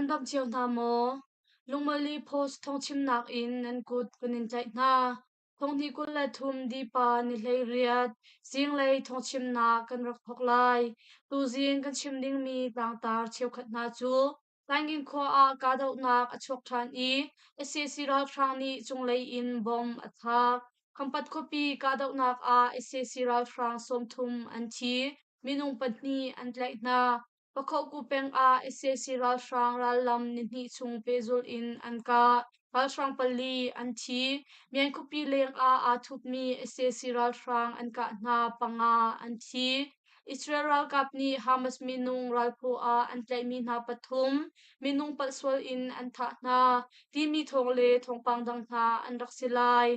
Nan dam cio hna maw? Lungmali Post thawngchimnak in nan kut kan in tlaih hna. Thonghnih 23 Dipa ni 18 zinglei thawngchimnak kan rak thawk lai. Tuzing kan chim dingmi tlangtar cheukhat hna cu Taingin khua ah kahdohnak a chuak ṭhan i sac ralhrang nih cunglei in bomb a thlak. Khampat khuapi kahdohnak ah sac ralhrang 30 an thi, minung pahnih an tlaih hna. Pakhohku peng ah sac ralhrang rallam nihnih chung pehzulh in an kah. Ralhrang pali an thi. Myan khuapi leng ah aa thupmi sac ralhrang an kah hna panga an thi. Israel ralkap nih Hamas minung ralphaw ah an tlaihmi hna pathum minung palhsual in an thah hna timi thawng le thawngpang dang hna an rak si lai.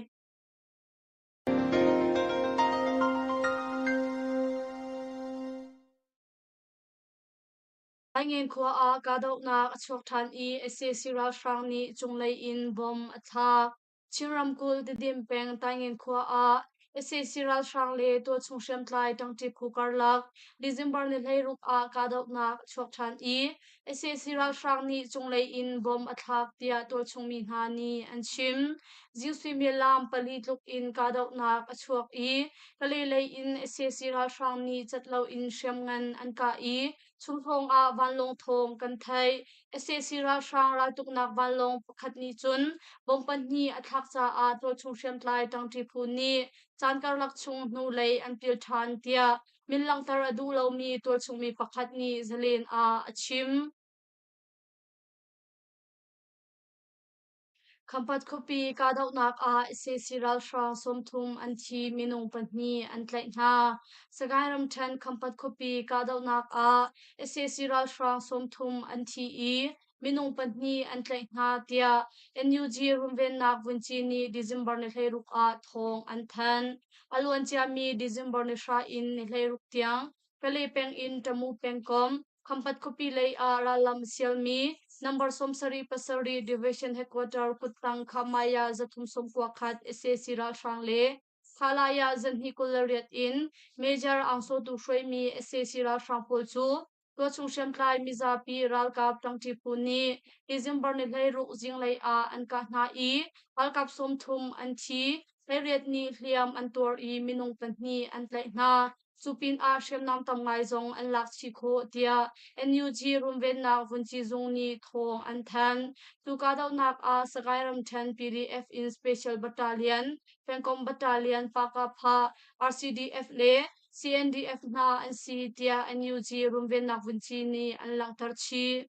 Taingen khua ah kahdohnak a chuak ṭhan i sac ralhrang nih cunglei in bomb a thlak. Chin ramkulh Tedim peng Taingen khua ah sac ralhrang le tualchung hriamtlai ṭangṭi phu karlak December ni 16 ah kahdohnak a chuak ṭhan i sac ralhrang nih cunglei in bomb a thlak tiah tualchung mi hna nih an chim. Zing suimilam pali tluk in kahdohnak a chuak i Kalay lei in sac ralhrang nih cat loin hriamngan an kah i chunhrawng ah vanlawng thawng kan theih. Sac ralhrang raltuknak vanlawng pakhat nih cun bomb pahnih a thlak caah tualchung hriamtlai ṭangṭi phu nih caan karlak chung hnulei an pil ṭhan tiah min langhter a duh lomi tualchung mi pakhat nih Zalen ah a chim. Khampat khuapi kahdohnak ah sac ralhrang 30 an thi, minung pahnih an tlaih hna. Sagaing ramṭhen Khampat khuapi kahdohnak ah sac ralhrang 30 an thi i minung pahnih an tlaih hna tiah NUG runvennak vunci nih December ni 16 ah thawng an thanh. A luanciami December ni 9 in ni 16 tiang Kalay peng in Tamu pengkomh Khampat khuapi lei ah rallam sialmi number 77 Division Headquarter kuttang Khamaya 391 sac ralhrang le Khalaya 228 in Major Aung Saw Tu hruaimi sac ralhrang pawl cu tualchung hriamtlai mizapi ralkap ṭangṭi phu nih December ni 16 zinglei ah an kah hna i ralkap 30 an thi, 18 nih hliam an tuar i minung pahnih an tlaih hna. Cu pinah hriamnam tam ngai zong an lak chih khawh tiah NUG runvennak vunci zung nih thawng an thanh. Tu kahdohnak ah Sagaing ramṭhen PDF in Special Battalion, Pengkomh Battalion, Pakapha, RCDF le CNDF hna an si tiah NUG runvennak vunci nih an langhter chih.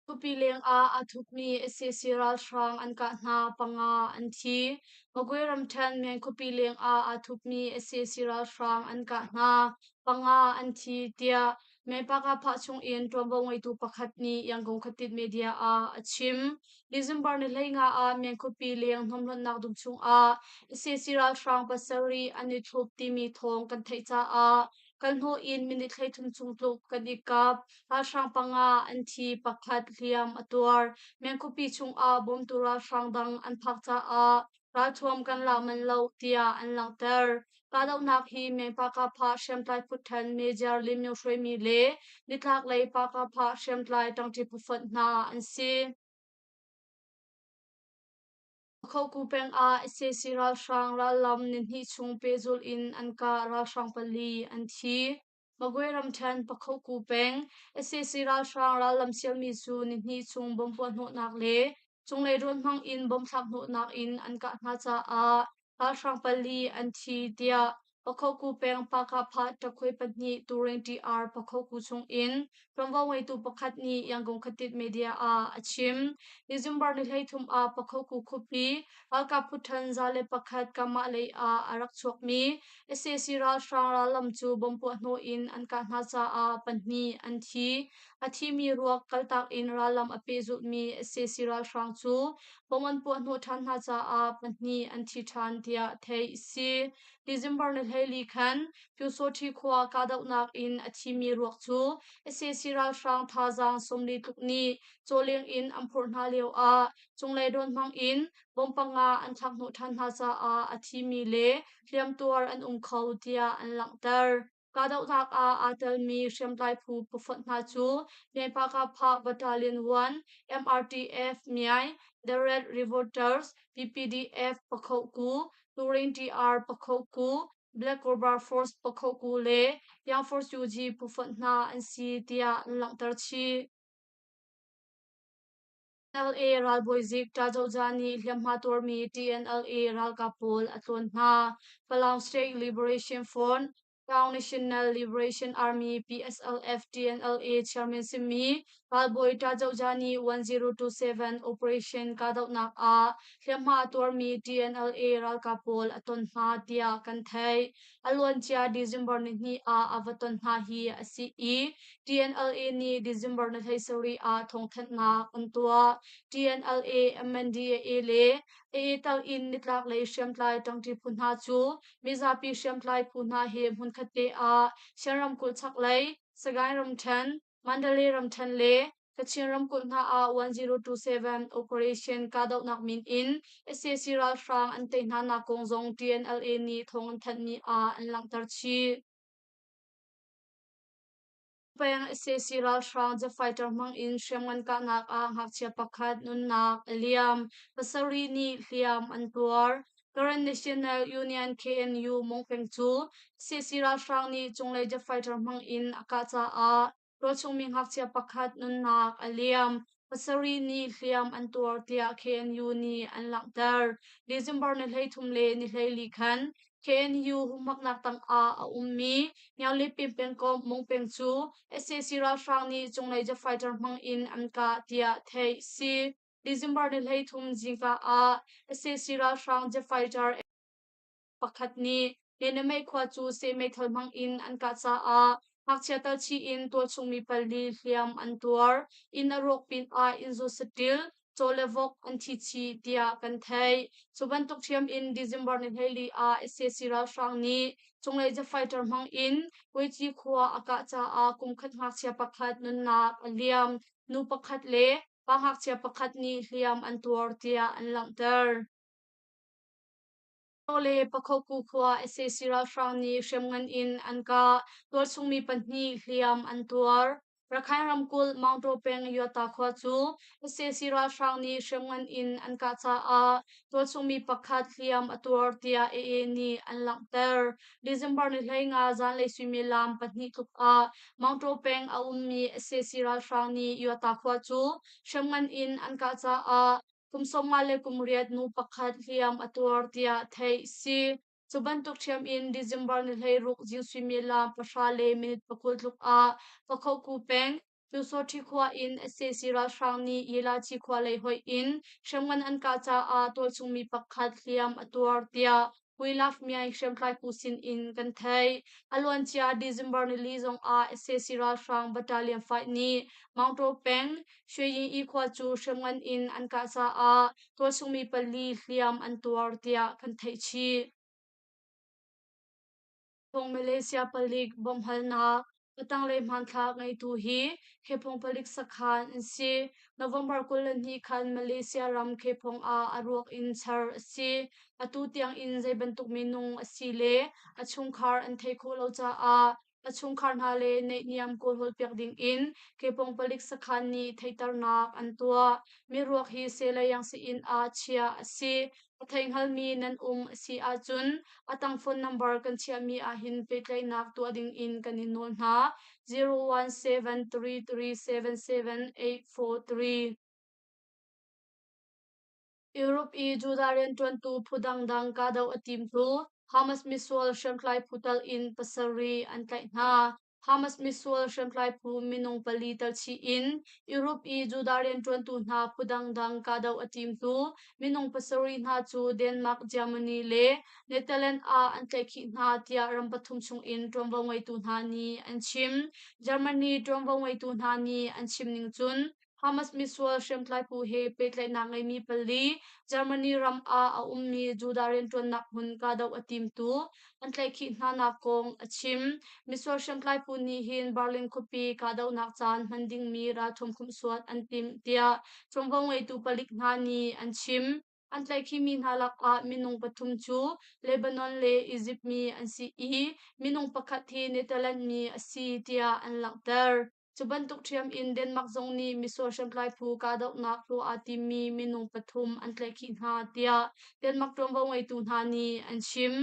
Khuapi lengah aa thupmi sac ralhrang an kah hna panga an thi. Magwe ramṭhen Myan khuapi lengah aa thupmi sac ralhrang an kah hna panga an thi tiah Myanpakapha chungin ṭuanvo ngeitu pakhat nih Yangon khuatit media ah a chim. December ni 15 ah Myan khuapi leng hnawmhlonhnak dum chungah sac ralhrang pasarih an i thup timi thawng kan theih caah Kan hnawh in minute 33 chung tluk kan i kap. Ralhrang panga an thi, pakhat hliam a tuar. Meng khuapi chungah bawmtu ralhrang dang an phak caah ralthuam kan la manh lo tiah an langhter. Kahdohnak hi Meng Pakapha hriamtlai phutṭhen Major Lim Myo hruaimi le nitlaklei Pakapha hriamtlai ṭangṭi phufonh hna an si. Khoku peng ah sac ralhrang rallam nihnih chung pehzulh in an kah ralhrang pali an thi. Magwe ramṭhen Pakhoku peng sac ralhrang rallam sialmi cu nihnih chung bomb puahhnawhnak le cunglei drone hmang in bomb thlak hnawhnak in an kah hna caah ralhrang pali an thi tiah Pakhoku peng Pakapha ṭakhui pahnih Turing TR Pakhoku chungin ṭuanvo ngeitu pakhat nih Yangon khuatit media ah a chim. December ni 33 ah Pakhoku khuapi ralkap phuṭhan 101 kamah lei ah a rak chuakmi sac ralhrang rallam cu bomb puahhnawh in an kah hna caah pahnih an thi. A thimi ruak kaltak in rallam a pehzulhmi sac ralhrang cu bomb an puahhnawh ṭhan hna caah pahnih an thi ṭhan tiah theih a si. December ni 14 khan Pyusawṭhi khua kahdohnak in a thimi ruak cu sac ralhrang thazaang 40 tluk nih cawleng in an phurh hna lioah cunglei dawn hmang in bomb panga an thlak hnawh ṭhan hna caah a thimi le hliamtuar an um kho tiah an langhter. Kahdohnak ah aa telmi hriamtlai phu phufonh hna cu Myanpakapha Battalion 1, MRTF Myai, The Red Revolters, PPDF Pakhoku, Turing TR Pakhoku, Black Cobra Force Pakhoku le Young Force UG phufonh hna an si tiah an langhter chih. TNLA ralbawi zik Ṭa nih hliamhma tuarmi TNLA ralkap pawl a tlawn hna. Palaung State Liberation Front, Palaung National Liberation Army PSLF TNLA chairman simi ralbawi Ṭa nih 1027 Operation kahdohnak ah hliamhma a tuarmi TNLA ralkap pawl a ton hna tiah kan theih. A luancia December nihnih ah a va ton hna hi a si i TNLA nih December ni 17 ah thawngthanhnak an tuah. TNLA, MNDAA le AA tal in nitlaklei hriamtlai ṭangṭi phu hna cu mizapi hriamtlai phu hna he hmunkhat te ah Shan ramkulh chaklei, Sagaing ramṭhen, Mandalay ramṭhen le Kachin ramkulh hna ah 1027 Operation kahdohnak min in sac ralhrang an tei hna nak kong zong TNLA nih thawng an thanhmi ah an langhter chih. Peng sac ralhrang jet fighter hmang in hriamngan kahnak ah ngakchia pakhat nunnak a liam. Pasarih nih hliam an tuar. Karen National Union KNU Mongpeng cu sac ralhrang nih cunglei jet fighter hmang in a kah caah tualchungmi ngakchia pakhat nunnak a liam. Pasarih nih hliam an tuar tiah KNU nih an langhter. December ni 13 le ni 14 khan KNU humhaknak tangah a ummi Nyaulipin pengkomh Mungpeng cu sac ralhrang nih cunglei jet fighter hmang in an kah tiah theih si. December ni 13 zingka ah sac ralhrang jet fighter pakhat nih Nenamei khua cu seh meithal hmang in an kah caah ngakchia tal chih in tualchungmi pali hliam an tuar. Inn a rawk pinah inn zu saṭil, caw le vok an thi chih tiah kan theih. Cu bantuk ṭhiam in December ni 14 ah sac ralhrang nih cunglei jet fighter hmang in Weici khua a kah caah kumkhat ngakchia pakhat nunnak a liam. Nu pakhat le pa ngakchia pakhat nih hliam an tuar tiah an langhter. Le Pakhoku khua sac ralhrang nih hriamngan in an kah. Tualchungmi pahnih hliam an tuar. Rakhine ramkulh Maungtaw peng Yuata khua cu sac ralhrang nih hriamngan in an kah caah tualchungmi pakhat hliam a tuar tiah AA nih an langhter. December ni 15 zanlei suimilam 2 tluk ah Maungtaw peng a ummi sac ralhrang nih Yuata khua cu hriamngan in an kah caah kum 58 nu pakhat hliam a tuar tiah theih si. Cu bantuk ṭhiam in December ni 16 zing suimilam 10:20 tluk ah Pakhoku peng Pyusawṭhi khua in sac ralhrang nih Yilaci khua lei hoih in hriamngan an kah caah tualchungmi pakhat hliam a tuar tiah Huilaf Myaing hriamtlai phu sin in kan theih. A luancia December nili zong ah sac ralhrang Battalion 5 nih Maungtaw peng Shwe-Yin khua cu hriamngan in an kah caah tualchungmi pali hliam an tuar tiah kan theih chih. Phung Malaysia palik bawmhhalnak a tanglei hmanthlak ngeitu hi Khephung palik sakhan an si. November 22 khan Malaysia ram Khephung ah a ruak in char a si. Atu tiang in zei bantuk minung a si le a chungkhar an theih khawh lo caah a chungkhar hna le naihniam kawlhawl piak ding in Kepong palik sakhan nih theihternak an tuah. Miruak hi Selayang sii-inn ah chiah a si. A theihngalmi nan um a si ahcun a tang phone number kan chiahmi ahhin pehtlaihnak tuah ding in kan in nawl hna. 0173377843. Europe i Judah rianṭuantu phu dangdang kahdoh a timtu Hamas misual hriamtlai phu tal in pasarih an tlaih hna. Hamas misual hriamtlai phu minung pali tal chih in Europe i Judah rianṭuantu hna phu dangdang kahdoh a timtu minung pasarih hna cu Denmark, Germany le Netherlands ah an tlaihkhih hna tiah ram pathum chungin ṭuanvo ngeitu hna nih an chim. Germany ṭuanvo ngeitu hna nih an chim ning cun Hamas misual hriamtlai phu he pehtlaihnak ngeimi pali Germany ram ah a ummi Judah rianṭuannak hmun kahdoh a timtu an tlaihkhih hnanak kong a chim. Misual hriamtlai phu nih hin Berlin khuapi kahdohnak caan hman dingmi ralthuam khumhsuat an timh tiah ṭuanvo ngeitu palik hna nih an chim. An tlaihkhihmi hna lakah minung pathum cu Lebanon le Izipt mi an si i minung pakhat hi Netherlands mi a si tiah an langhter. Cu bantuk ṭhiam in Denmark zong nih misual hriamtlai phu kahdohnak tuah aa timmi minung pathum an tlaihkhih hna tiah Denmark ṭuanvo ngeitu hna nih an chim.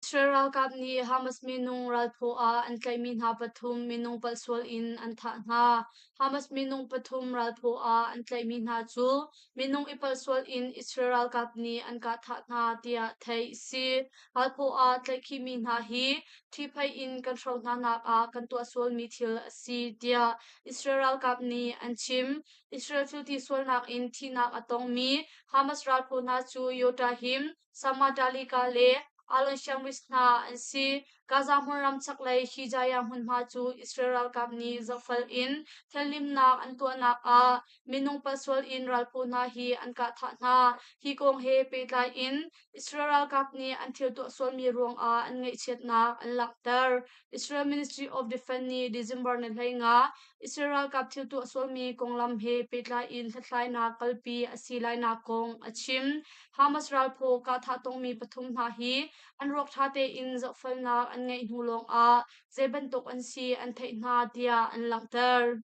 Israel ralkap nih Hamas minung ralphaw ah an tlaihmi hna pathum minung palhsual in an thah hna. Hamas minung pathum ralphaw ah an tlaihmi hna cu minung i palhsual in Israel ralkap nih an kah thah hna tiah theih a si. Ralphaw ah tlaihkhihmi hna hi ṭhihphaih in kan hro hnanak ah kan tuah sualmi thil a si tiah Israel ralkap nih an chim. Israel thilti sualnak in thihnak a tongmi Hamas ralphaw hna cu Yotahim, Samatalika le Alon Shamris hna an si. Gaza hmunram chaklei Hijaya hmunhma cu Israel ralkap nih zohfal in thianhlimnak an tuahnak ah minung palsual in ralphaw hna hi an kah thah hna. Hi kong he pehtlai in Israel ralkap nih an thil tuah sualmi ruangah an ngaihchiatnak an langhter. Israel Ministry of Defense nih December ni 15 Israel ralkap thil tuah sualmi konglam he pehtlai in hlathlainak kalpi a si lainak kong a chim. Hamas ralphaw kahthah tongmi pathum hna hi an ruak ṭha tein zohfelnak an ngeih hnu lawngah zei bantuk an si an theih hna tiah an langhter.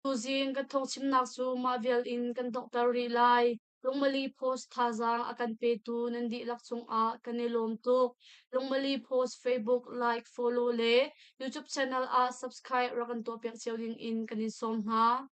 Tuzing kan thawngchimnak cu mah vial in kan donghter rih lai. Lungmali Post thazaang a kan petu nan dihlak cungah kan i lawm tuk. Lungmali Post Facebook like, follow le YouTube channel ah subscribe rak kan tuahpiak cio ding in kan in sawm hna.